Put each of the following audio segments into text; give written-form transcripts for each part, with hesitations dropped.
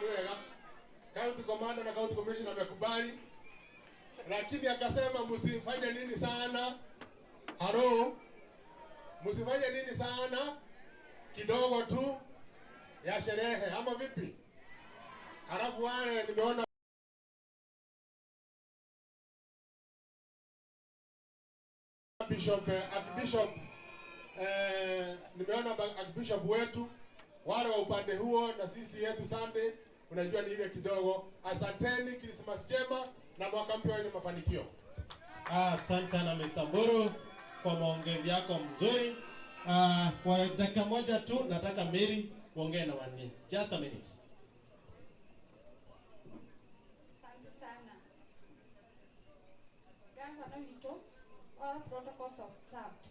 Ni wega. County Commander na County Commissioner amekubali, lakini akasema msifanye nini sana. Haro, msifanye nini sana, kidogo tu ya sherehe ama vipi? Halafu wale nimeona Bishop, Archbishop, nimeona Archbishop wetu wale wa upande huo na sisi yetu Sunday, unajua ni ile kidogo. Asanteni, Christmas njema na mwaka mpya wenye mafanikio. Asante sana Mr. Mburu kwa maongezi yako mzuri. Kwa dakika moja tu nataka Mary uongee na wananchi. Just a minute. Asante sana. Gavana witũ, all protocols observed.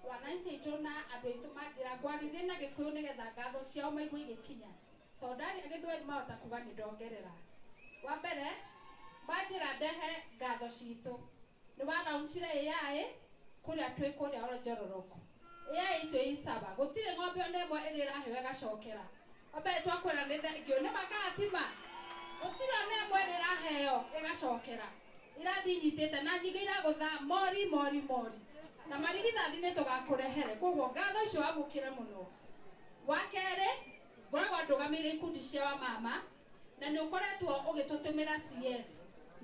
Wananchi aitũ na andũ aitũ manjĩra ngwarĩrie na Gĩkũyũ nĩgetha ngatho ciao maigue igĩkinya, tondũ ndaria Gĩthweri mahota kuga nĩ ndongerera. Wa mbere manjĩra ndehe ngatho citũ nĩ waraunchire AI kũrĩa twĩ kũrĩa Oronjororoko. AI icio i sawa, gũtirĩ ng'ombe ona ĩmwe ĩrĩa ĩraheo ĩgacokera. Wa mbere twakwĩra nĩ thengio, nĩ makatima, gũtirĩ ona ĩmwe ĩrĩa ĩraheo ĩgacokera, irathiĩ inyitĩte na nyingĩ iragũtha mori mori mori na marigithathi nĩ tũgakũrehere. Koguo ngatho icio wamũkĩre mũno. Wa kerĩ, ngoragwo ndũgamĩrĩire ikundi cia wamama na nĩ ũkoretwo ũgĩtũtũmĩra CS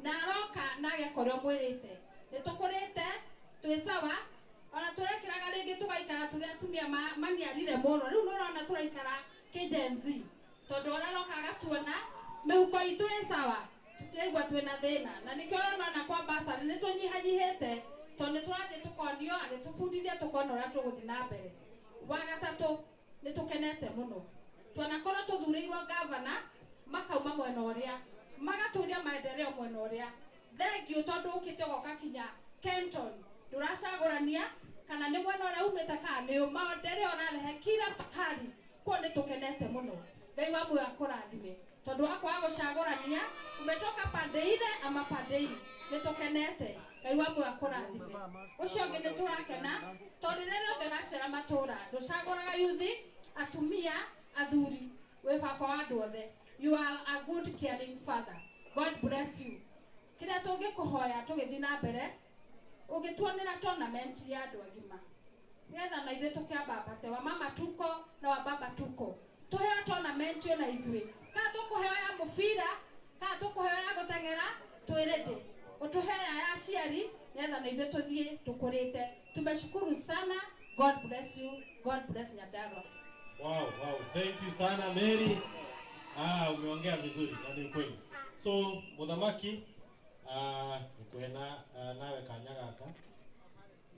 na aroka na ageka ũrĩa ũmwĩrĩte. Nĩ tũkũrĩte twĩ sawa, ona tũrekĩraga rĩngĩ tũgaikara tũrĩ atumia maniarire mũno. Rĩu nĩ ũrona tũraikara kĩ Gen Z, tondũ ũrĩa aroka agatuona mĩhuko itũ ĩ sawa, tũtiraigua twĩna thĩna. Na nĩkĩo ũrona ona kwa basarĩ nĩ tũnyihanyihĩte, tondũ nĩ tũrathiĩ tũkonio, agĩtũbundithia tũkona ũrĩa tũgũthiĩ na mbere. Wa gatatũ, nĩ tũkenete mũno twanakorwo tũthurĩirwo gavana makauma mwena ũrĩa magatũria maendeleo mwena ũrĩa. Thengiũ tondũ ũkĩte ũgoka kinya Kenton, ndũracagũrania kana nĩ mwena ũrĩa umĩte kana nĩ maendeleo ũrarehe kila pahali. Kuo nĩ tũkenete mũno. Ngai wa muoyo akũrathime tondũ wa kwaga gũcagũrania umetoka pande ile ama pande hii. Nĩ tũkenete. Ngai wa muoyo akũrathime. Ũcio ũngĩ nĩ tũrakena tondũ rĩrĩa rĩothe ũracera matũra ndũcagũraga yuthi, atumia, athuri, wĩ baba wa andũ othe. You are a good caring father. God bless you. Kĩrĩa tũngĩkũhoya tũgĩthiĩ na mbere, ũngĩtuonera tournament ya andũ agima nĩgetha na ithuĩ tũkĩambambate wa mama tuko na wa baba tuko, tũheo tournament ona ithuĩ, kana tũkũheo ya mũbira kana tũkũheo ya gũteng'era, twĩ ready. Ũtũhe ya aciari nĩgetha na ithuĩ tũthiĩ tũkũrĩte. Tumeshukuru sana. God bless you. God bless Nyandarua. Wow. Thank you sana Mary. Umeongea vizuri na ni ukweli. So, muthamaki, nikuhe na nawe kanya gaka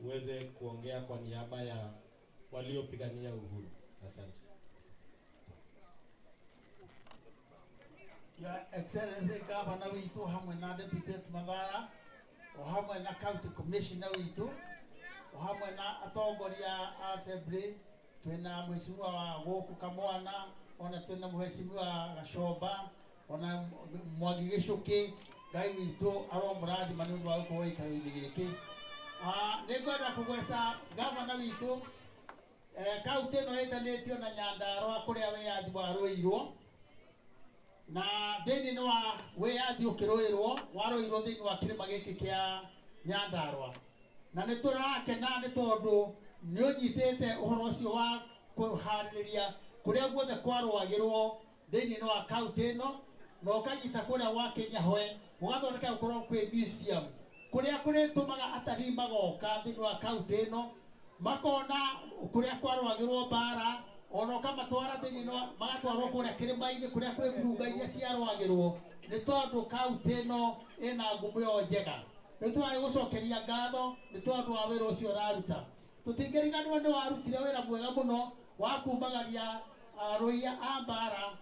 uweze kuongea kwa niaba ya waliopigania uhuru. Asante. Your Excellency Governor witũ hamwe na Deputy Mathara o hamwe na County Commissioner witũ o hamwe na atongoria a assembly, twĩna mheshimiwa wa gũkũ Kamwana, ona twĩna mheshimiwa Gacomba, ona Mwangi Gĩcũkĩ. Ngai witũ aromũrathima nĩ ũndũ wa gũkorwo gĩikaro-inĩ gĩkĩ. Nĩ ngwenda kũgweta gavana witũ, kaunti ĩno ĩtanĩtio na Nyandarũa kũrĩa wĩyathi warũĩirwo, na thĩinĩ wa wĩyathi ũkĩrũĩrwo warũĩirwo thĩinĩ wa kĩrĩma gĩkĩ kĩa Nyandarũa, na nĩ tũrakena nĩ tondũ nĩ ũnyitĩte ũhoro ũcio wa kũharĩrĩria kũrĩa guothe kwarũagĩrwo thĩinĩ wa kaunti ĩno, na ũkanyita kũrĩa gwa Kĩnyahwe ũgathondeka gũkorwo kwĩ museum kũrĩa kũrĩtũmaga atarii magoka thĩinĩ wa kaunti ĩno makona kũrĩa kwarũagĩrwo mbara, ona ũkamatwara thĩinĩ wa magatwarwo kũrĩa kĩrĩma-inĩ kũrĩa kwĩ ngurunga iria ciarũagĩrwo, nĩ tondũ kaunti ĩno ĩna ngumo ĩyo njega. Rĩu tũragĩgũcokeria ngatho nĩ tondũ wa wĩra ũcio ũraruta. Tũtingĩriganĩrwo nĩ warutire wĩra mwega mũno wa kumagaria arũi a mbara,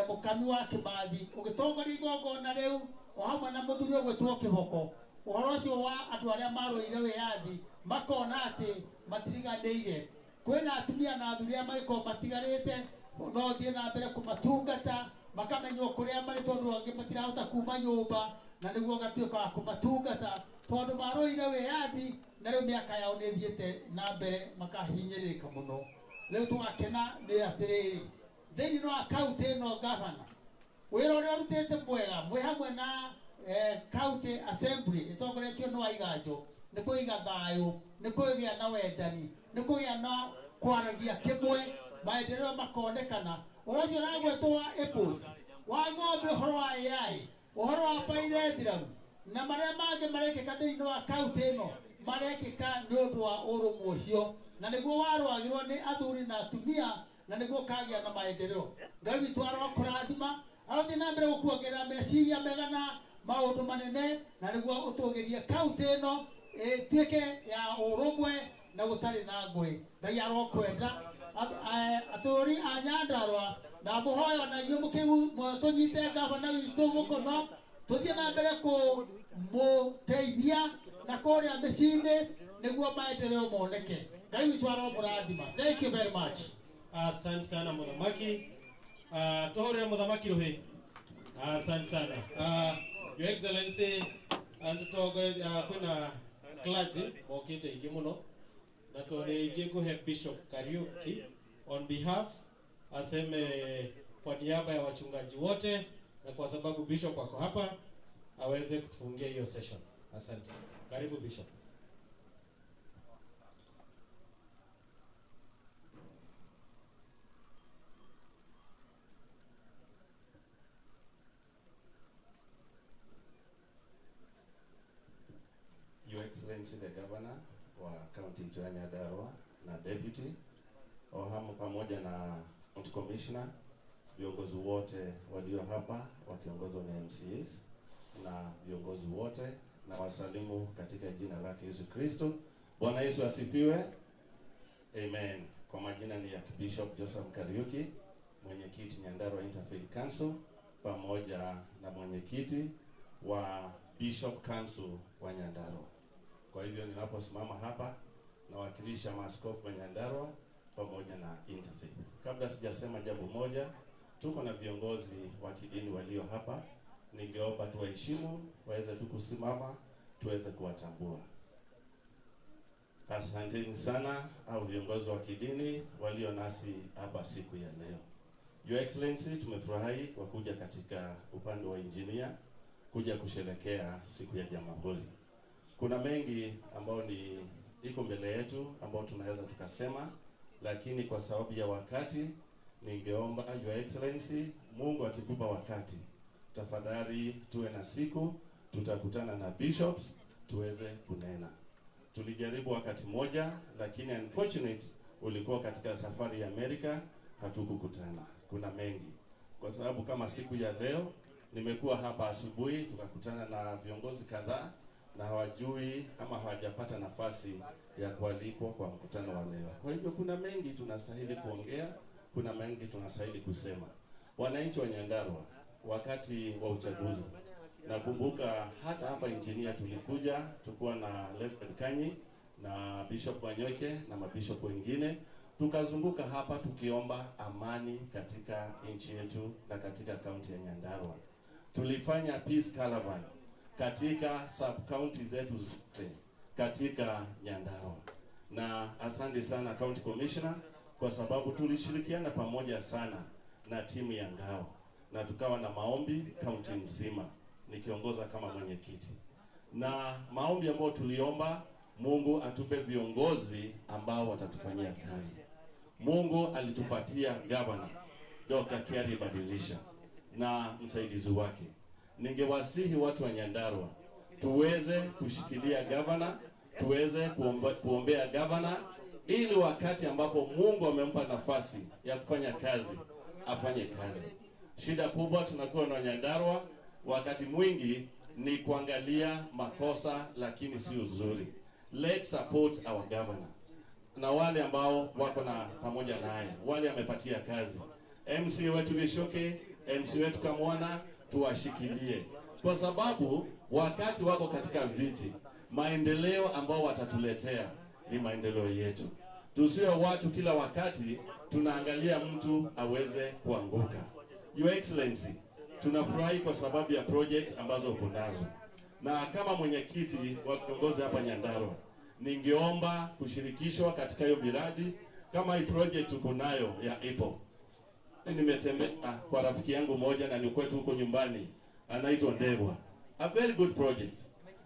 mũkami wa Kĩmathi ũgĩtongoria igongona rĩu o hamwe na mũthuri ũgwĩtwo Kĩhoko. Ũhoro ũcio wa andũ arĩa marũire wĩyathi makona atĩ matiriganĩire, kwĩna atumia na athuri arĩa magĩkorwo matigarĩte, no thiĩ na mbere kũmatungata makamenywo kũrĩa marĩ, tondũ angĩ matirahota kuma nyũmba, na nĩguo gatuĩka wa kũmatungata tondũ marũire wĩyathi na rĩu mĩaka yao nĩ ĩthiĩte na mbere makahinyĩrĩrĩka mũno. Rĩu tũgakena nĩ atĩrĩrĩ, thĩinĩ wa kaunti ĩno gavana Wĩra ũrĩa ũrutĩte mwega mwĩ hamwe na county assembly ĩtongoretio nĩ Waiganjo nĩ kũiga thayũ, nĩ kũgĩa na wendani, nĩ kũgĩa na kwaragia kĩmwe, maendeleo makonekana. Ũhoro ũcio ũragwetwo wa apples, wa ng'ombe, ũhoro wa AI, ũhoro wa pyrethrum na marĩa mangĩ marekĩka thĩinĩ wa kaunti ĩno marekĩka nĩ ũndũ wa ũrũmwe ũcio, na nĩguo warũagĩrwo nĩ athuri na atumia, na nĩguo kagĩa na maendeleo. Ngai witũ arokũrathima, arothiĩ na mbere gũkuongerera meciria mega na maũndũ manene, na nĩguo ũtũgĩrie kaunti ĩno ĩtuĩke ya ũrũmwe na gũtarĩ na ngũĩ. Ngai arokwenda atũri a Nyandarua, na mũhoyo na inyuĩ tũnyite gavana witũ mũkono, tũthiĩ na mbere kũmũteithia na kũrĩa mĩciĩ-inĩ nĩguo maendeleo moneke. Ngai witũ aromũrathima. Thank you very much. Asante sana Muthamaki. Tuhũrĩre Muthamaki rũhĩ. Asante sana. Your Excellency, nĩtũtongoretie kwĩna clergy mokĩte aingĩ mũno, na tondũ aingĩ ngũhe Bishop Kariuki on behalf aseme kwa niaba ya wachungaji wote, na kwa sababu Bishop ako hapa aweze kutufungia hiyo session. Asante. Karibu Bishop. Your Excellency the Governor wa County ya Nyandarua na Deputy Ohamu pamoja na County Commissioner, viongozi wote walio hapa wakiongozwa na MCAs na viongozi wote, na wasalimu katika jina lake Yesu Kristo. Bwana Yesu asifiwe. Amen. Kwa majina ni Archbishop Joseph Kariuki, mwenyekiti Nyandarua Interfaith Council pamoja na mwenyekiti wa Bishop Council wa Nyandarua. Kwa hivyo ninaposimama hapa nawakilisha maaskofu wa Nyandarua pamoja na Interfaith. Kabla sijasema jambo moja, tuko na viongozi wa kidini walio hapa. Ningeomba tuwaheshimu, waweze tu kusimama tuweze kuwatambua. Asanteni sana au viongozi wa kidini walio nasi hapa siku ya leo. Your Excellency, tumefurahi kwa kuja katika upande wa engineer kuja kusherekea siku ya Jamhuri. Kuna mengi ambayo ni iko mbele yetu ambao tunaweza tukasema, lakini kwa sababu ya wakati ningeomba Your Excellency, Mungu akikupa wakati, tafadhali tuwe na siku tutakutana na bishops tuweze kunena. Tulijaribu wakati moja, lakini unfortunate ulikuwa katika safari ya Amerika, hatukukutana. Kuna mengi, kwa sababu kama siku ya leo nimekuwa hapa asubuhi, tukakutana na viongozi kadhaa na hawajui ama hawajapata nafasi ya kualikwa kwa mkutano wa leo. Kwa hivyo kuna mengi tunastahili kuongea, kuna mengi tunastahili kusema. Wananchi wa Nyandarua, wakati wa uchaguzi, nakumbuka hata hapa engineer tulikuja tukuwa na Reverend Kanyi na Bishop Wanyoike na mabishop wengine, tukazunguka hapa tukiomba amani katika nchi yetu na katika kaunti ya Nyandarua. Tulifanya peace caravan katika sub county zetu zote katika Nyandarua. Na asante sana County Commissioner kwa sababu tulishirikiana pamoja sana na timu ya Ngao na tukawa na maombi kaunti mzima nikiongoza kama mwenyekiti. Na maombi ambayo tuliomba, Mungu atupe viongozi ambao watatufanyia kazi. Mungu alitupatia Governor Dr. Kiari Badilisha na msaidizi wake. Ningewasihi watu wa Nyandarua tuweze kushikilia governor, tuweze kuombea governor ili wakati ambapo Mungu amempa nafasi ya kufanya kazi afanye kazi. Shida kubwa tunakuwa na Nyandarua wakati mwingi ni kuangalia makosa, lakini si uzuri. Let's support our governor na wale ambao wako na pamoja naye, wale amepatia kazi. MC wetu Gishuki, MC wetu Kamwana, tuwashikilie kwa sababu wakati wako katika viti, maendeleo ambao watatuletea ni maendeleo yetu. Tusiwe watu kila wakati tunaangalia mtu aweze kuanguka. Your Excellency, tunafurahi kwa sababu ya projects ambazo uko nazo, na kama mwenyekiti wa viongozi hapa Nyandarua, ningeomba kushirikishwa katika hiyo miradi. Kama hii project tuko nayo ya IPO, Nimetembea kwa rafiki yangu moja na ni kwetu huko nyumbani, anaitwa Ndegwa. A very good project.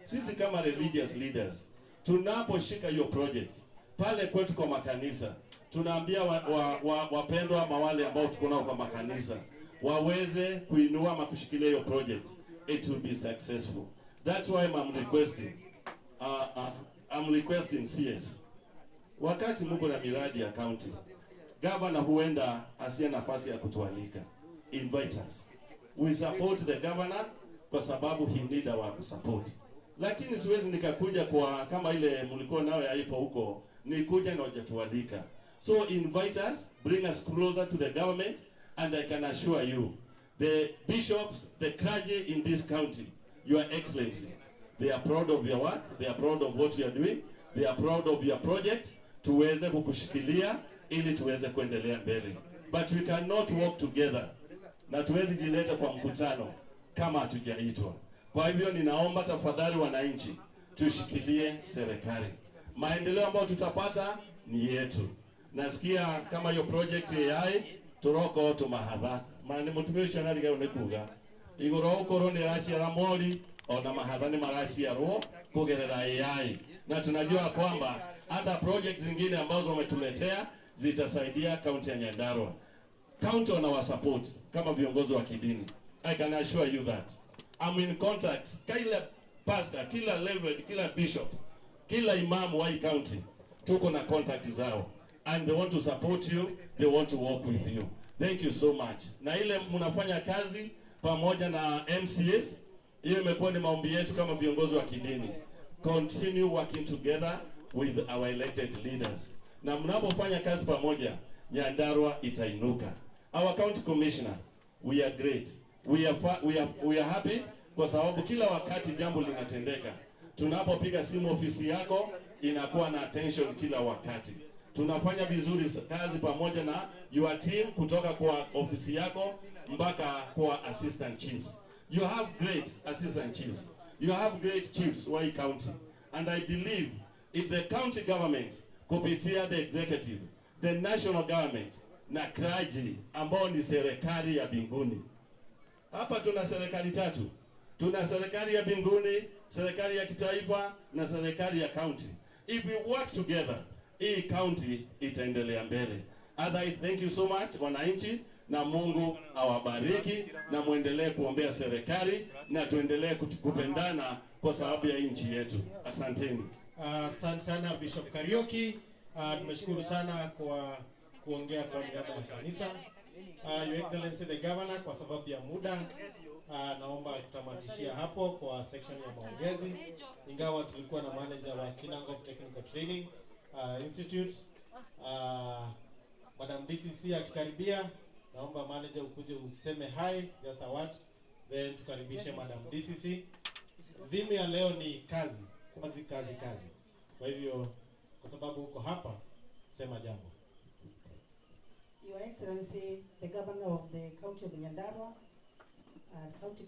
Sisi kama religious leaders tunaposhika hiyo project pale kwetu kwa makanisa, tunaambia wapendwa ama wale ambao tuko nao kwa makanisa waweze kuinua ama kushikilia hiyo project, it will be successful. That's why I'm requesting CS, wakati muko na miradi ya county, governor huenda asiye nafasi ya kutualika, invite us. We support the governor kwa sababu he need our support, lakini siwezi nikakuja kwa kama ile mlikuwa nayo haipo huko, nikuja na hujatualika. So invite us, bring us closer to the government, and I can assure you the bishops, the clergy in this county, Your Excellency, they are proud of your work, they are proud of what you are doing, they are proud of your project. Tuweze kukushikilia ili tuweze kuendelea mbele, but we cannot work together na tuwezi jileta kwa mkutano kama hatujaitwa. Kwa hivyo ninaomba tafadhali, wananchi, tushikilie serikali. Maendeleo ambayo tutapata ni yetu. Nasikia kama hiyo project AI turoko tumahatha ma ni mutumia ucio nariga nĩ kuga igũrũ ũkorwo nĩ raciara mori ona mahatha nĩ maraciarwo kugerera AI, na tunajua kwamba hata project zingine ambazo wametuletea zitasaidia kaunti ya Nyandarua. Count on our support kama viongozi wa kidini. I can assure you that. I'm in contact kila pastor, kila reverend, kila bishop, kila imamu wa hii county, tuko na contact zao and they want to support you, they want to work with you. Thank you so much. Na ile mnafanya kazi pamoja na MCAs, hiyo imekuwa ni maombi yetu kama viongozi wa kidini. Continue working together with our elected leaders. Na mnapofanya kazi pamoja, Nyandarua itainuka. Our county commissioner, we are great. We are happy kwa sababu kila wakati jambo linatendeka, tunapopiga simu ofisi yako inakuwa na attention kila wakati. Tunafanya vizuri kazi pamoja na your team kutoka kwa ofisi yako mpaka kwa assistant chiefs. You have great assistant chiefs. You have great chiefs wa hii county. And I believe if the county government kupitia the executive, the national government na clergy ambao ni serikali ya mbinguni. Hapa tuna serikali tatu. Tuna serikali ya mbinguni, serikali ya kitaifa na serikali ya county. If we work together, hii county itaendelea mbele. Otherwise, thank you so much wananchi, na Mungu awabariki na muendelee kuombea serikali na tuendelee kupendana kwa sababu ya nchi yetu. Asanteni. Asante sana Bishop Kariuki. Tumeshukuru sana kwa kuongea kwa niaba ya kanisa. Your Excellency the Governor, kwa sababu ya muda naomba kutamatishia hapo kwa section ya maongezi, ingawa tulikuwa na manager wa Kinangop Technical Training Institute, Madam DCC akikaribia, naomba manager ukuje useme hi, just a word, then tukaribishe Madam DCC. Theme ya leo ni kazi, kazi, kazi, kazi. Kwa hivyo, kwa sababu uko hapa, sema jambo. Your Excellency, the Governor of the County of Nyandarua and County